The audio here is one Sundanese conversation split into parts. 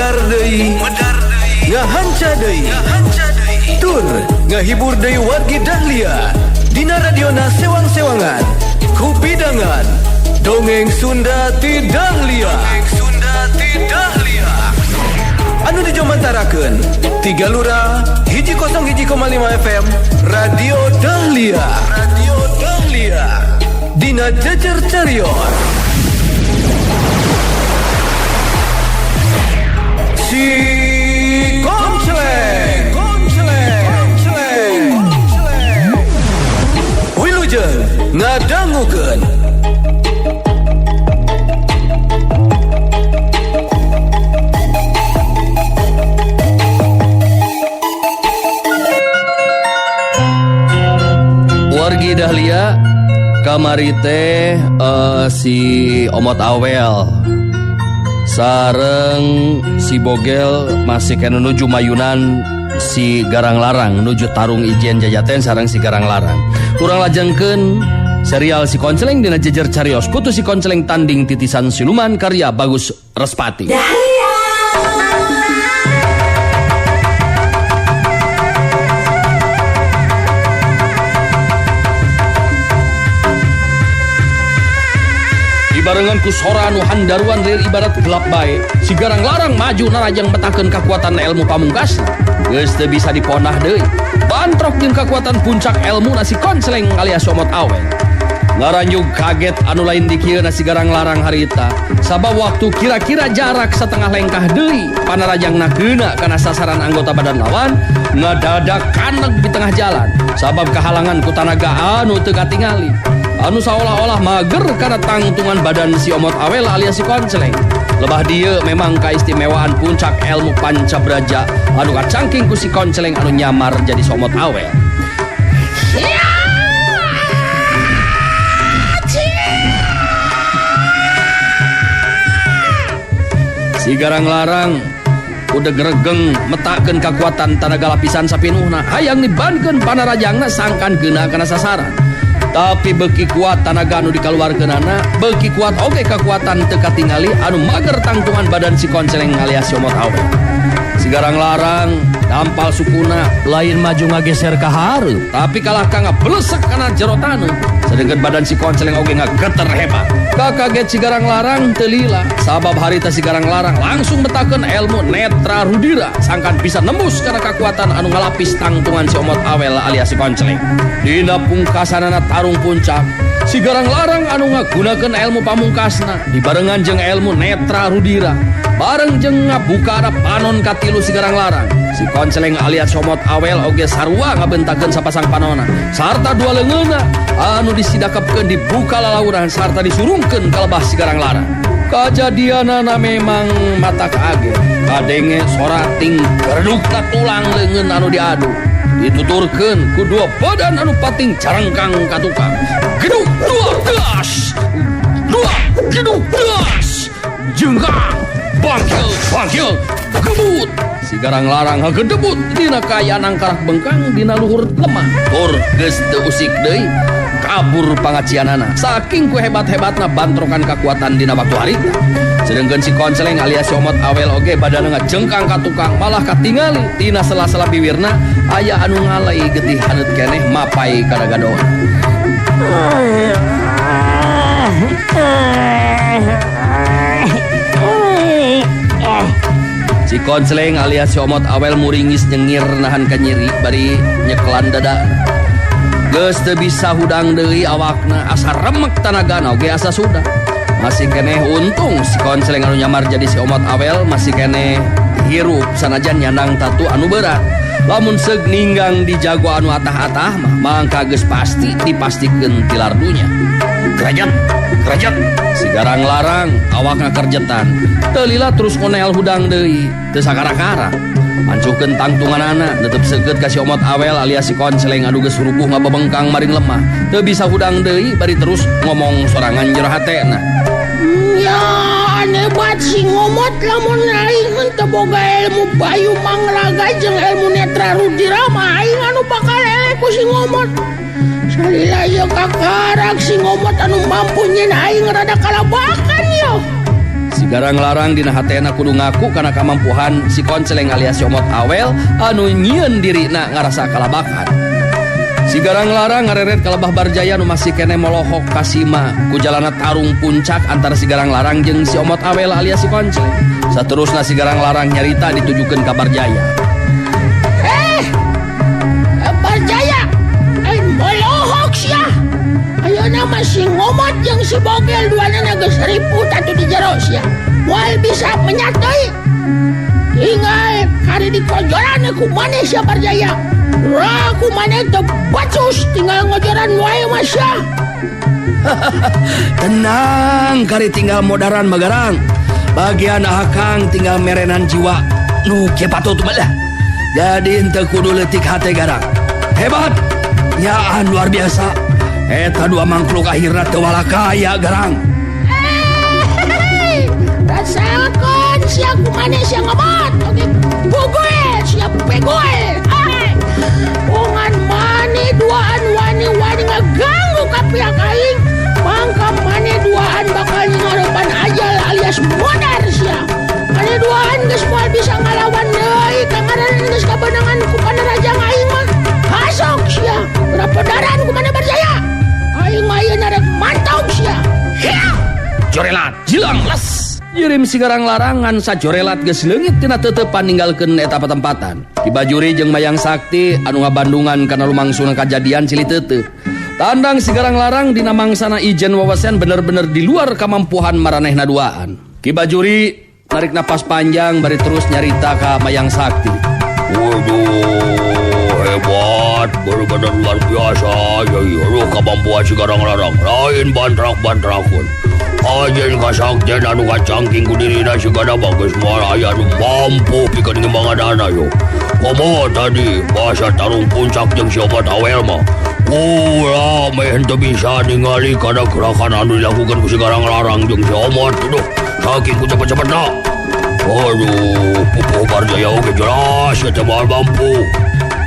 Medar deui, ngahanca deui, tur ngahibur deui wargi Dahlia dina radiona sewang-sewangan kupidangan dongeng Sunda ti Dahlia. Dongeng Sunda ti Dahlia anu dijomantarakeun tiga lurah 101,5 FM Radio Dahlia. Radio Dahlia dina Jejer Carios. Si Konceleng, Konceleng, Konceleng. Wilujeng ngadangukeun. Wargi Dahlia kamari teh si Omot Awel sareng si Bogel masih kena nuju mayunan si Garang Larang nuju tarung ijen jajaten sareng si Garang Larang. Urang lajengkeun serial si Konceleng dina Jejer Carios Putu si Konceleng tanding titisan siluman karya Bagus Respati. Barengan ku sora anu handaruan lir ibarat gelap bae. Si Garang Larang maju narajang betakeun kakuatan ilmu pamungkas. Geus teu bisa diponah deui. Bantrok jeung kakuatan puncak ilmu si Konceleng alias Omot Awel. Ngaranjug kaget anu lain dikieu si Garang Larang harita. Sabab waktu kira-kira jarak setengah lengkah deui panarajangna keuna kana sasaran anggota badan lawan ngadadak kaneg di tengah jalan. Sabab kahalangan ku tanaga anu teu katingali. Anu seolah-olah mager karena tangtungan badan si Omot Awel alias si Konceleng. Lebah dia memang keistimewaan puncak ilmu pancabraja anu kacangking ku si Konceleng anu nyamar jadi si Omot Awel. Si Garang Larang udah geregeng metakeun kekuatan tanaga lapisan sapinuhna hayang nibankeun panarajangna sangkan geuna kana sasaran. Tapi beki kuat tanaga anu dikaluarkeunana, beki kuat oge kekuatan teu katingali anu mager tangtungan badan si Konceleng alias si Omot Awel. Si Garang Larang dampal sukuna lain maju ngageser ka hareup, tapi kalah ka ngablesek kana jero taneuh. Sedengkeun badan si Konceleng oge ngageter hebat. Kakaget si Garang Larang teu lila, sabab harita si Garang Larang langsung betakeun ilmu Netra Rudira sangkan bisa nembus kana kakuatan anu ngalapis tangtungan si Omot Awel alias si Konceleng. Dina pungkasanana tarung puncak, si Garang Larang anu ngagunakeun ilmu pamungkasna dibarengan jeung ilmu Netra Rudira. Bareng jeung ngabuka ada panon katilu si Garang Larang. Si Konceleng alias Omot Awel oge sarua ngabentakeun sapasang panona sarta dua leungeunna anu disidakepkeun dibuka lalaunan sarta disurungkeun ka lebah si Garang Larang. Kajadianana memang mata kaget. Kadenge sora ting gerdukna tulang leungeun anu diadu. Dituturkeun ku dua badan anu pating carengkang ka tukang. Geduk dua gas. Dua geduk gas. Jengkang bangkil bangkil gebut. Si Garang Larang hagedebut dina kaayaan angkarak bengkang dina luhur lemah. Tur geus teu usik deui kabur pangacianana. Saking ku hebat-hebatna bantrokan kakuatan dina waktu harita. Sedengkeun si Konceleng alias si Omot Awel oge badanna ngajengkang ka tukang malah katingali tina sela-sela biwirna aya anu ngalai getih haneut keneh mapai kana gadoan. Si Konceleng alias si Omot Awel muringis nyengir nahan kanyeri bari nyekelan dada. Geus teu bisa hudang deui awakna asa remek tanagana oge asa sudah. Masih keneh untung si Konceleng anu nyamar jadi si Omot Awel masih keneh hirup sanajan nyandang tatu anu berat. Lamun seug ninggang di jago anu atah-atah mah mangka geus pasti dipastikeun tilar dunya. Kerajat, kerajat. Si Garang Larang awakna kerjetan. Teu lila terus ngonel hudang deui, teu sakara-kara. Mancuhkeun tangtunganana netep seukeut ka si Omot Awel alias si Konceleng anu geus rubuh ngabebengkang maring lemah. Teu bisa hudang deui bari terus ngomong sorangan jero hatena. Ya hebat si Ngomot lamun aing henteu boga ilmu Bayu Mangraga jeung ilmu Netra Rudira mah aing anu bakal eleh ku si Ngomot. Salila ieu kakarak si Ngomot anu mampu nyeun aing rada kalabakan yo. Si Sigarang Larang dina hatena kudu ngaku kana kamampuhan si Konceleng alias si Omot Awel anu nyieun dirina ngarasa kalabakan. Sigarang Larang ngareret kalebah Barjaya nu masih kene molohok kasima ku jalana tarung puncak antara Sigarang Larang jeung si Omot Awel alias si Konceleng. Saterusna Sigarang Larang nyarita ditujukeun ka Barjaya. Barjaya, molohok sia. Ayeuna mah si Ngomot jeung si Bogel duanana geus riput atuh di jero sia. Moal bisa menyat deui. Tinggal kari dikojoran ku maneh sia Barjaya. Ra ku maneh teu bacus tinggal ngojoran wae mah sia. Tenang, kari tinggal modaran magarang. Bagian akang tinggal merenan jiwa nu kieu patut mah lah. Jadi henteu kudu leutik hate garang. Hebat, nyaan luar biasa. Eta dua mangkluk akhirna teu walakaya garang. Rasakeun sia kumaneh sia Ngomot. Oke, bugoel sia pegoel. Ungan maneh duaan wani-wani ngaganggu ka pihak aing. Mangka maneh duaan bakal ngarepan ajal alias modar sia. Maneh duaan geus moal bisa ngalawan deui kangaran geus kabeunangan ku panarajang aing mah. Hasok sia, rapodaran ku maneh Barjaya. Aing mah ayeuna rek mantau sia. Jorelat jilang les. Jirim Sigarang Larangan sajorelat geus leungit tina teuteupan ninggalkeun eta patempatan. Ki Bajuri jeung Mayang Sakti anu ngabandungan kana lumangsungna kajadian silih teuteuh. Tandang Sigarang Larang dina mangsana ijen wawasan bener-bener di luar kamampuhan maranehna duaan. Ki Bajuri narik napas panjang bari terus nyarita ka Mayang Sakti. Waduh, hebat, bener-bener luar biasa. Ya iya, kamampuan Sigarang Larang lain bantrak-bantrakun. Ajen kasaktian anu kacangking ku dirina sigana bagus moal aya anu mampu pikeun ngimbanganana yo. Komo tadi bahasa tarung puncak jeung si Omot Awel mah. Kula meh henteu bisa ningali kana gerakan anu dilakukan ku Sigarang Larang jeung si Omot. Aduh, saking ku cepet-cepetna. Aduh, pupuh Barjaya oge jelas eta moal mampu.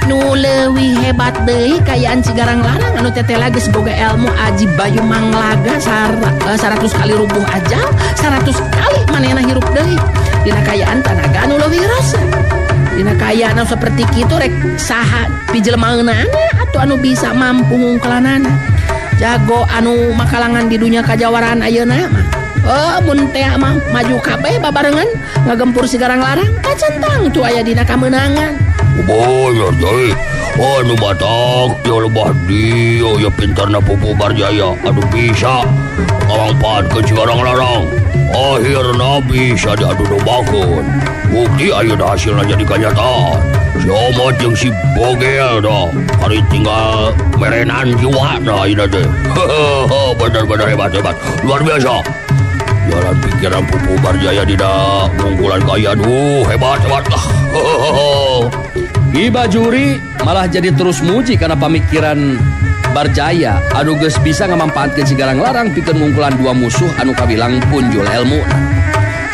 Nu leuwih hebat deui kayaan Sigarang Larang anu tetela geus boga ilmu aji Bayu Manglaga 100 kali rubuh ajal, 100 kali manehna hirup deui. Dina kayaan tanaga anu leuwih rasa. Dina kaayaan anu saperti kitu rek saha pijelemaeunana atuh anu bisa mampu ngungkelanana. Jago anu makalangan di dunya kajawaraan ayeuna mah. Oh, mun teh mah maju kabeh babarengan ngagempur Sigarang Larang kacentang tuh aya dina kamenangan. Bener deui. Anu batak ya lebah dia ya pintarna pupuh Barjaya anu bisa ngawangpaatkeun Sigarang Larang. Akhirna bisa diadu dombakeun. Bukti ayeuna hasilna jadi kanyataan. Si Omot jeung si Bogel dah hari tinggal merenan jiwa dah ayeuna teh. Bener-bener hebat-hebat, luar biasa. Jalan pikiran pupuh Barjaya dina unggulan kaya duh hebat-hebat lah. Ki Bajuri malah jadi terus muji karena pamikiran Barjaya anu geus bisa ngamampaatkeun Sigarang Larang pikeun ngungkulan dua musuh anu kawilang punjul elmu.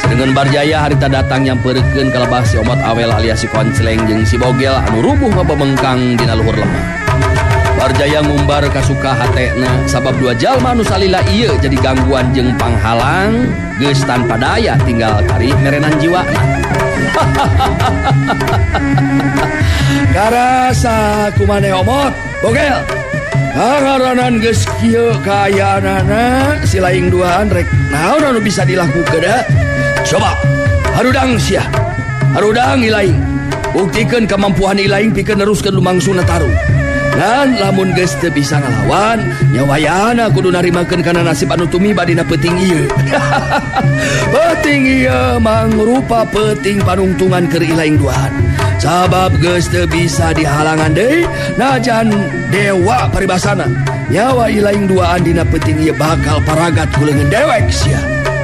Sedengkeun Barjaya harita datang nyamperkeun ka lebah si Omot Awel alias si Konceleng jeung si Bogel anu rubuh ngabebengkang dina luhur lemah. Barjaya ngumbar kasuka hatena sabab dua jalma anu salila ieu jadi gangguan jeung panghalang geus tanpa daya tinggal kari merenan jiwana. Karasa kumaneh Omot Bogel ngaranan geus kieu kaayaanana si laing duaan rek naon anu bisa dilakukeun da? Coba harudang sia, harudang ilaing, buktikeun kemampuan ilaing pikeun neruskeun lumangsungna tarung. Dan lamun geus teu bisa ngalawan, nyawayana kudu narimakeun kana nasib anu tumiba dina peuting ieu. Peuting ieu mangrupa peuting panungtungan keur ilaing duaan. Sabab geus teu bisa dihalangan deui najan dewa paribasana. Nyawa ilaing duaan dina peuting ieu bakal paragat ku leungeun dewek sia.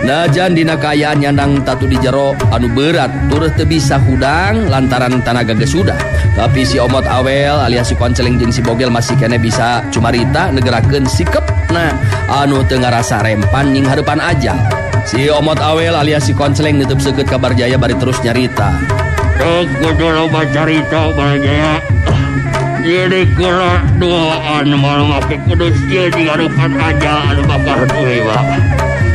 Najan dina kaayaan nyandang tatu di jero anu berat turut teu bisa hudang lantaran tanaga geus sudah. Tapi si Omot Awel alias si Konceleng jeung si Bogel masih kene bisa cumarita negerakeun sikepna anu teu ngarasa rempan nying hareupan ajal. Si Omot Awel alias si Konceleng nutup seukeut ka Barjaya bari terus nyarita. Rek kudu loba carita Barjaya. Jadi kula duaan malah make kudu sieun di hareupan ajal anu bakal tumiba.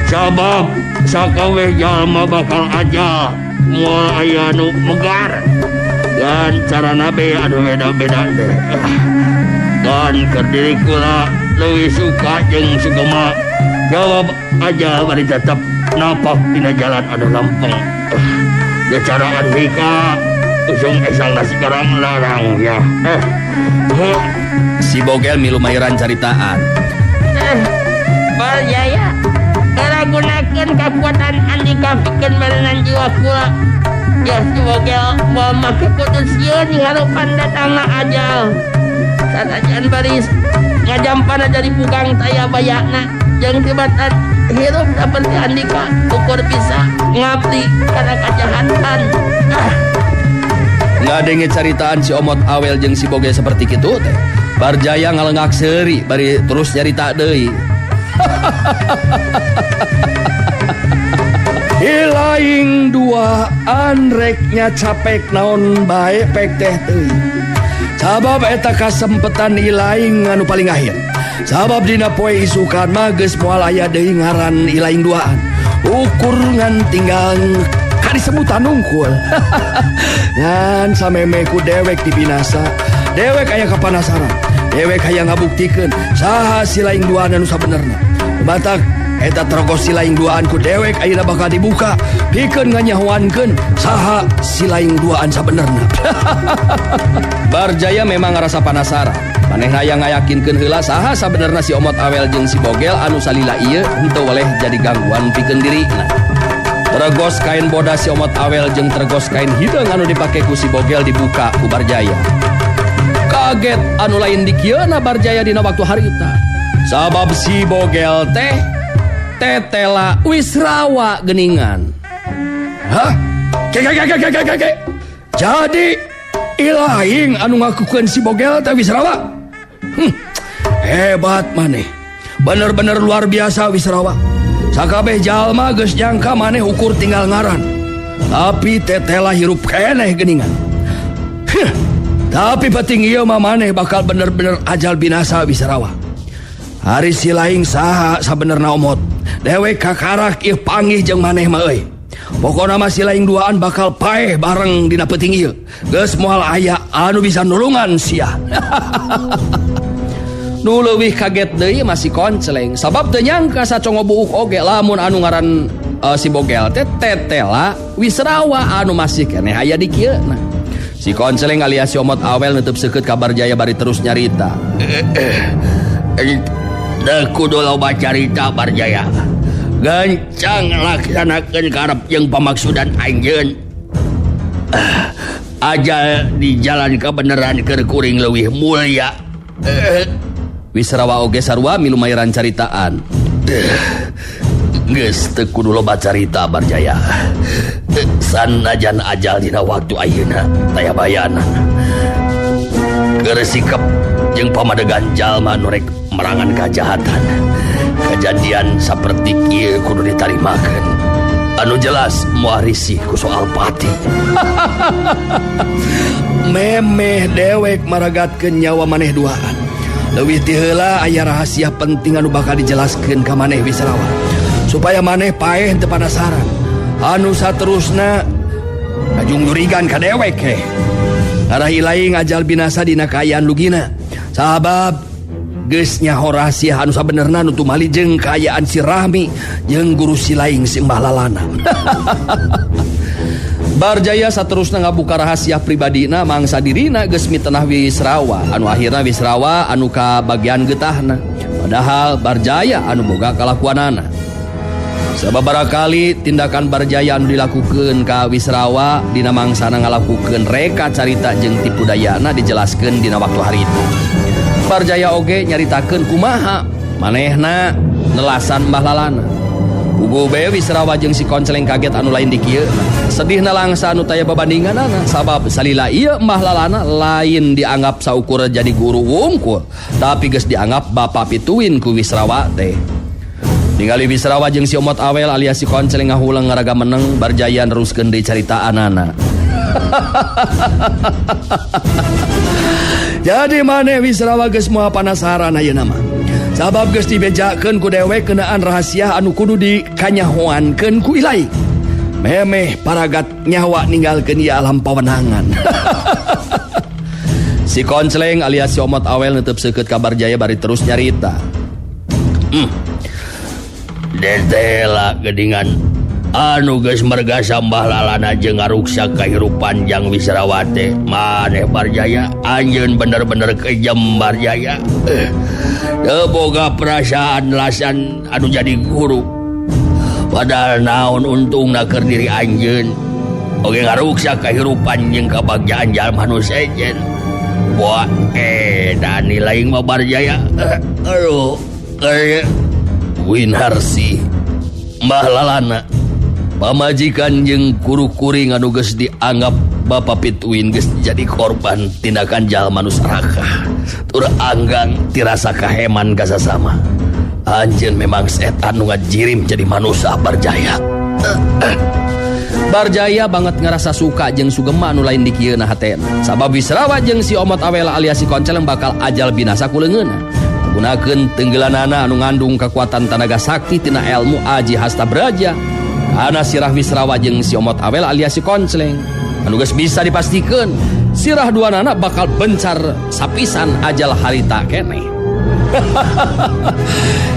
Sabab sakabeh jalma bakal aja moal aya nu megar dan carana be anu beda-beda teh. Dan keur diri kula leuwih suka jeung sugema jawab aja bari tetep napak dina jalan anu lempeng. Secara andika usung esang nasi garang larang ya. Si Bogel milu mahiran caritaan. Barjaya ngaragunakeun kakuatan andika pikeun merenan jiwa kula. Ya si Bogel moal make kudu sieun ngarupan datangna ajal. Sanajan baris ngajampana jadi pugang taya bayakna jeung tibatan hirup saperti andika ukur bisa ngabdi kana kajahatan. Ngadenge caritaan si Omot Awel jeung si Bogel seperti kitu teh. Barjaya ngalengak seuri bari terus nyarita deui. Ilaing duaan reknya capek naon bae pek teh teuing. Sabab eta kasempetan ilaing anu paling akhir. Sabab dina poe isukan mah geus moal aya deui ngaran ilaing duaan. Ukur ngan tinggal kadisebutan unggul. Ngan sameme ku dewek dibinasa. Dewek aya kapanasaran. Dewek hayang ngabuktikeun saha si laing duaan anu sabenerna. Batak eta terogos si laing duaan ku dewek ayeuna bakal dibuka pikeun nganyahoankeun saha si laing duaan sabenerna. Barjaya memang ngarasa panasaran. Manehna hayang ngayakinkeun heula saha sabenerna si Omot Awel jeung si Bogel anu salila ieu henteu weleh jadi gangguan pikeun dirina. Tergos kain bodas si Omot Awel jeung tergos kain hideung anu dipake ku si Bogel dibuka ku Barjaya. Kaget anu lain dikieuna Barjaya dina waktu harita. Sabab si Bogel teh tetela Wisrawa geningan. Hah? Ke. Jadi ilaing anu ngakukeun si Bogel teh Wisrawa. Hebat maneh. Bener-bener luar biasa Wisrawa. Sakabeh jalma geus nyangka maneh ukur tinggal ngaran. Tapi tetela hirup keneh geningan. Tapi penting ieu mah maneh bakal bener-bener ajal binasa Wisrawa. Ari si laing saha sabenerna Omot. Dewek kakarak ieu panggih jeung maneh mah euy. Pokona mah si laing duaan bakal paeh bareng dina peuting ieu. Geus moal aya anu bisa nulungan sia. Nu leuwih kaget deui masih konceleng sabab teu nyangka sacongo buuk oge lamun anu ngaran si Bogel teh tetela Wisrawa anu masih keneh aya di kieu. Nah, si konceleng alias si Omot Awel nutup seukeut ka Barjaya bari terus nyarita. Teu kudu loba carita Barjaya. Gancang laksanakeun karep jeung pamaksudan anjeun. Ajal di jalan kebenaran keur kuring leuwih mulia. Wisrawa oge sarua milu mayaran caritaan. Geus teu kudu loba carita Barjaya. Sanajan ajal dina waktu ayeuna taya bayana. Keur sikep jeung pamadegan jalma nu rek merangan kajahatan. Kejadian saperti kieu kudu ditarimakeun. Anu jelas moal risih ku soal pati. Memeh dewek maragatkeun nyawa maneh duaan. Leuwih ti heula aya rahasia penting anu bakal dijelaskeun ka maneh Wisrawa. Supaya maneh paeh teu panasaran. Anu saterusna kajung durigan ka dewek heh. Arah ilaing ajal binasa dina kaayaan lugina. Sabab geus nyaho rahasia anu sabenerna nu tumali jeung kaayaan si Rahmi jeung guru si laing si Mbah Lalana. Barjaya saterusna ngabuka rahasia pribadina mangsa dirina geus mitenah Wisrawa anu akhirna Wisrawa anu ka bagian getahna. Padahal Barjaya anu boga kalakuanana. Sababaraha kali tindakan Barjaya anu dilakukeun ka Wisrawa dina mangsana ngalakukeun reka carita jeung tipu dayana dijelaskeun dina waktu harita. Barjaya oge nyaritakeun kumaha manehna nelasan Mbah Lalana. Puguh be Wisrawa jeung si Konceleng kaget anu lain di kieu. Sedihna langsa anu taya babandinganana sabab salila ieu Mbah Lalana lain dianggap saukur jadi guru wungkul, tapi geus dianggap bapa pituin ku Wisrawa teh. Ningali Wisrawa jeung si Omot Awel alias si Konceleng ngahulang ngaraga meneng, Barjaya neruskeun deui caritaanana. Jadi maneh Wisrawa geus moal panasaran ayeuna mah. Sabab geus dibejakeun ku dewek kenaan rahasia anu kudu dikanyahoankeun ku Ilaing. Memeh paragat nyawa ninggalkeun ieu alam pawenangan. Si Koncleng alias si Omot Awel netep seukeut ka Barjaya bari terus nyarita. Detela geuningan anu geus merga sambah lalana jeung ngaruksak kahirupan jang Wisrawa teh. Maneh Barjaya anjeun bener-bener kejam Barjaya. Teu boga perasaan lasan anu jadi guru. Padahal naon untungna keur diri anjeun. Oge ngaruksak kahirupan jeung kabagjaan jalma nu sejen. Wah, dan nilai mah Barjaya. Aduh, Winarsi Mbah Lalana pamajikan jeung kuru-kuring anu geus dianggap Bapak Pituin geus jadi korban tindakan jalma nu sarakah. Tur anggang tirasa kaheman kasasama. Anjeun memang setan nu ngajirim jadi manusia Barjaya. Barjaya banget ngerasa suka jeung sugema anu lain dikieuna hatena. Sabab Wisrawa jeung si Omot Awela alias si Konceleng bakal ajal binasa ku leungeunna. Gunakeun tenggelanana anu ngandung kekuatan tanaga sakti tina ilmu aji hasta braja. Kana sirah Wisrawa jeung si Omot Awel alias si Koncleng. Anu geus bisa dipastikeun sirah duanana bakal bencar sapisan ajal harita keneh.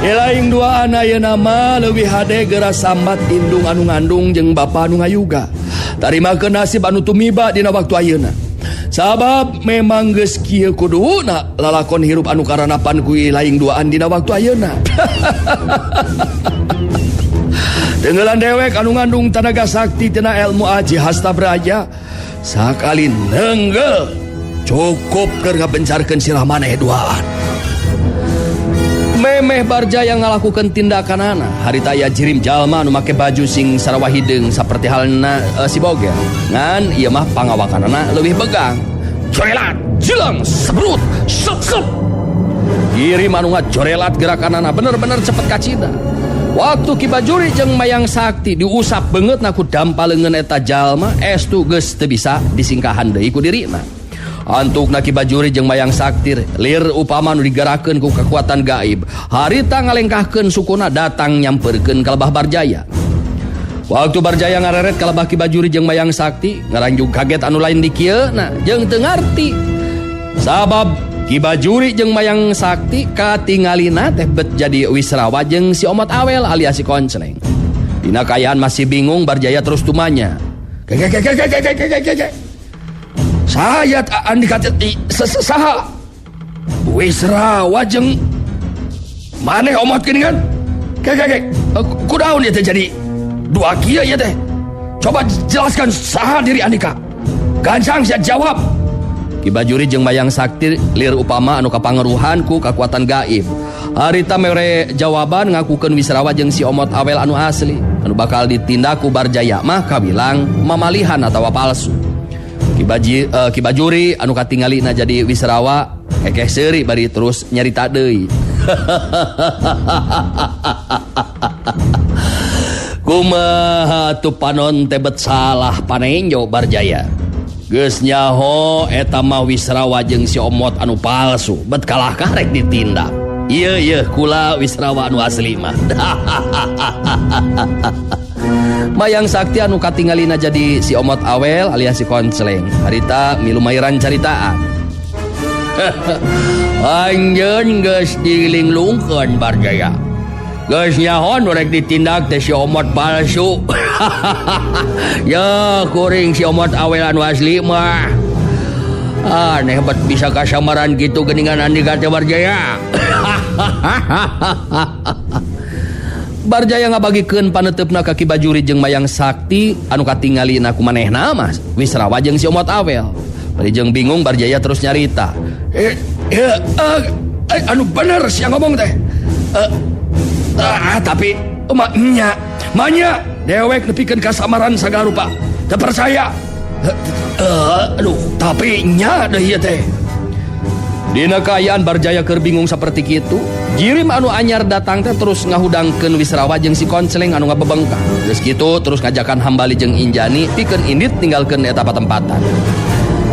Ilaing dua ayeuna mah leuwih hade geura sambat indung anu ngandung jeung bapa anu ngayuga. Tarimakeun nasib anu tumiba dina waktu ayeuna. Sabab memang geus kieu kuduna lalakon hirup anu karanapan ku ilaing duaan dina waktu ayeuna. Tenggelan dewek anu ngandung tanaga sakti tina ilmu aji hasta braja sakali nenggel cukup keur ngabencarkeun sirah maneh duaan. Memeh Barjaya ngalakukeun tindakanana harita aya jirim jalma anu make baju sing sarawa hideung saperti halna si Bogel. Ngan ieu mah pangawakanana leuwih begang. Jorelat, jelang, sebrut, sep sep. Kirim anu ngajorelat gerakanana bener-bener cepet kacida. Waktu Ki Bajuri jeung Mayang Sakti diusap beungeutna ku dampa leungeun eta jalma estu geus teu bisa disingkahan deui ku dirina. Antukna Ki Bajuri jeung Mayang Sakti lir upama nu digerakeun ku kekuatan gaib. Harita ngalengkahkeun sukuna datang nyamperkeun ka lebah Barjaya. Waktu Barjaya ngareret ka lebah Ki Bajuri jeung Mayang Sakti ngaranjug kaget anu lain dikieuna jeung teu ngarti. Sabab Ki Bajuri jeung Mayang Sakti katingalina teh bet jadi Wisrawa jeung si Omot Awel alias si Koncleng. Dina kaayaan masih bingung Barjaya terus tumanya. Saya andika saha Wisrawa jeung maneh omot geuningan. Kudaun ieu teh jadi dua kieu ieu teh. Coba jelaskan saha diri andika. Gancang sia jawab. Ki Bajuri jeung Mayang Sakti lir upama anu kapangaruhan ku kakuatan gaib. Harita mere jawaban ngakukeun Wisrawa jeung si Omot Awel anu asli anu bakal ditindak ku Barjaya mah kabilang mamalihan atawa palsu. Ki Bajuri anu katingalina jadi Wisrawa kekeh seuri bari terus nyarita deui. Kumaha atuh panon teh bet salah panenjo Barjaya. Geus nyaho eta mah Wisrawa jeung si Omot anu palsu bet kalah karek ditindak. Ieu ieu kula Wisrawa anu asli mah. Mayang Sakti anu katingalina jadi si Omot Awel alias si Koncleng. Harita milumairan caritaan. Anjeun geus dilinglungkeun Barjaya. Geus nyaho nu rek ditindak teh si Omot palsu. Ya kuring si Omot Awel anu asli mah. Aneh bet bisa kasamaran gitu geuningan andika teh Barjaya. Barjaya ngabagikeun paneuteup ka Ki Bajuri jeung Mayang Sakti anu katingalina ku manehna mah Wisrawa jeung si Omot Awel. Bari jeung bingung Barjaya terus nyarita. Anu bener sia ngomong teh. Tapi nya manya dewek nepikeun kasamaran sagarupa. Teu percaya. Aduh, tapi nya deui ieu teh. Dina kaayaan Barjaya keur bingung saperti kitu, jirim anu anyar datang teh terus ngahudangkeun Wisrawa jeung si Koncleng anu ngabebengkang. Geus kitu terus ngajakan Hambali jeung Injani pikeun indit ninggalkeun eta patempatan.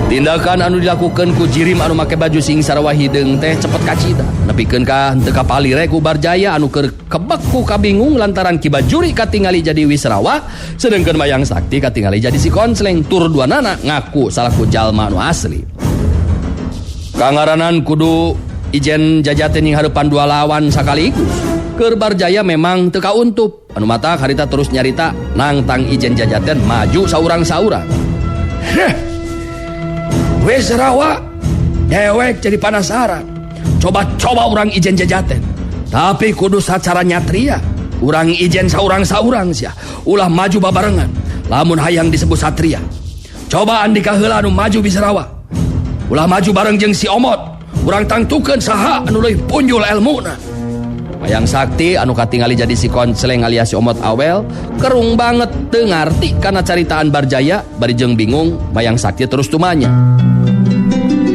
Tindakan anu dilakukan ku jirim anu make baju sing sarawa hideung teh cepet kacida. Nepikeun ka henteu kapalire ku Barjaya anu keur kebek ku kabingung lantaran Ki Bajuri katingali jadi Wisrawa sedengkeun Mayang Sakti katingali jadi si Koncleng tur duanana ngaku salaku jalma anu asli. Kangaranan kudu ijen jajaten ing hareupan dua lawan sakaligus. Keur Barjaya memang teu kauntup. Anu mata harita terus nyarita nangtang ijen jajaten maju saurang-saurang. Heh. Wisrawa dewek jadi panasaran. Coba-coba urang ijen jajaten. Tapi kudu sacara nyatria. Urang ijen saurang-saurang sia. Ulah maju babarengan. Lamun hayang disebut satria. Coba andika heula anu maju Wisrawa. Ulah maju bareng jeung si Omot. Urang tangtukeun saha anu leuwih punjul elmuna. Mayang Sakti anu katingali jadi si Koncleng alias si Omot Awel kerung banget teu ngarti kana caritaan Barjaya bari jeung bingung. Mayang Sakti terus tumanya.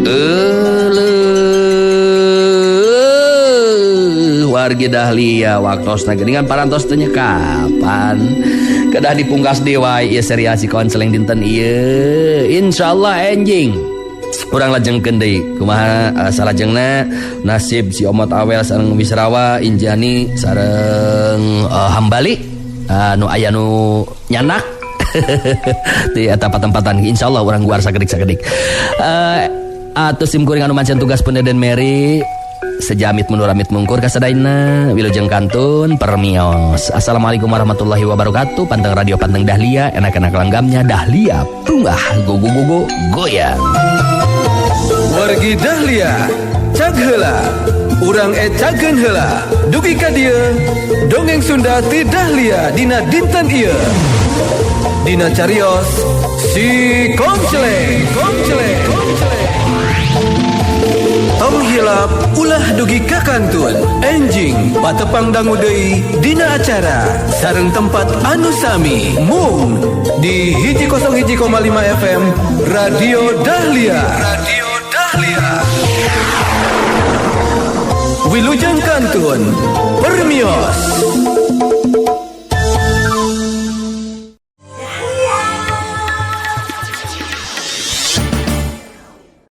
Euleuh wargi Dahlia waktosna geuningan parantos teh nya kapan kedah dipungkas deui wae ieu serial si Koncleng dinten ieu. Insyaallah enjing urang lajengkeun deui kumaha salajengna nasib si Omot Awel sareng Wisrawa Injani sareng Hambali nu aya nu nyanak di eta patempatan. Insyaallah urang guar sakedik-sakedik. Atuh sim kuring anu mancen tugas pun Deden Mary sejamit mundur amit mungkur kasadayana wilujeng kantun permios. Assalamualaikum warahmatullahi wabarakatuh. Panteng radio panteng Dahlia, enak-enak langgamnya Dahlia tungah go go go go goyang. Wargi Dahlia cag heula urang ecakeun heula dugi ka dieu dongeng Sunda ti Dahlia dina dinten ieu dina carios si Koncleng. Koncleng Koncleng. Tong hilap ulah dugi ka kantun enjing patepang dangu deui dina acara sareng tempat anu sami mung di 101,5 FM Radio Dahlia. Radio Dahlia. Wilujeng kantun permios.